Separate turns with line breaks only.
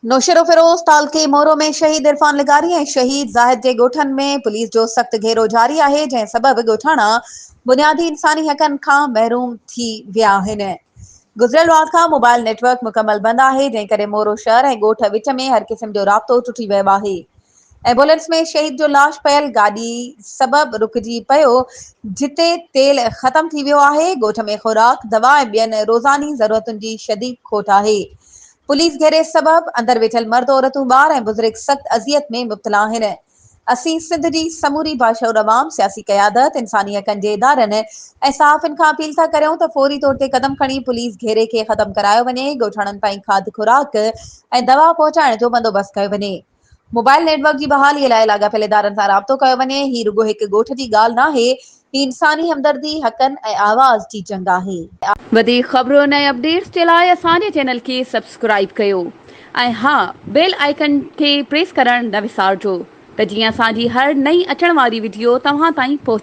نوشهروفيروز تعلقي مورو ۾ شهيد عرفان لغاري ۽ شهيد زاهد جي ڳوٺن ۾ پوليس جو سخت گهيرو جاري آهي جنهن سبب ڳوٺاڻا بنيادي انساني حقن کان محروم ٿي ويا آهن. گذريل رات کان موبائل نيٽ ورڪ مڪمل بند آهي جنهن ڪري مورو شهر ۽ ڳوٺ وچ ۾ هر قسم جو رابطو ٽٽي ويو آهي. ايمبولينس ۾ شهيد جو لاش پيل گاڏي سبب رڪجي پيو جتي تيل ختم ٿي ويو آهي، ڳوٺ ۾ خوراڪ، دوا ۽ ٻين روزاني ضرورتن جي شديد کوٽ آهي. پوليس گهيري سبب اندر ويٺل مرد، عورتون، ٻار ۽ بزرگ سخت اذيت ۾ مبتلا آهن. اسين سنڌ جي سموري باشعور عوام، سياسي قيادت، انساني حقن جي ادارن ۽ صحافين کان اپيل ٿا ڪريون ته فوري طور تي قدم کڻي پوليس گهيري کي ختم ڪرايو وڃي، ڳوٺاڻن تائين کاڌ خوراڪ ۽ دوا پهچائڻ جو بندوبست ڪيو وڃي. موبائل نيٽ ورڪ جي بحالي لاء لاڳاپيل ادارن سان رابطو ڪيو وڃي، هي رڳو هڪ ڳوٺ جي ڳالهه ناهي، هي انساني همدردي، حقن ۽ آواز جي جنگ آهي.
وڌيڪ خبرن ۽ اپڊيٽس جي لاء اسان جي چينل کي سبسڪرائيب ڪيو ۽ ها بيل آئيڪن کي پريس ڪرڻ نه وسارجو ته جيئن اسان جي هر نئين اچڻ واري وڊيو توهان تائين پهچي.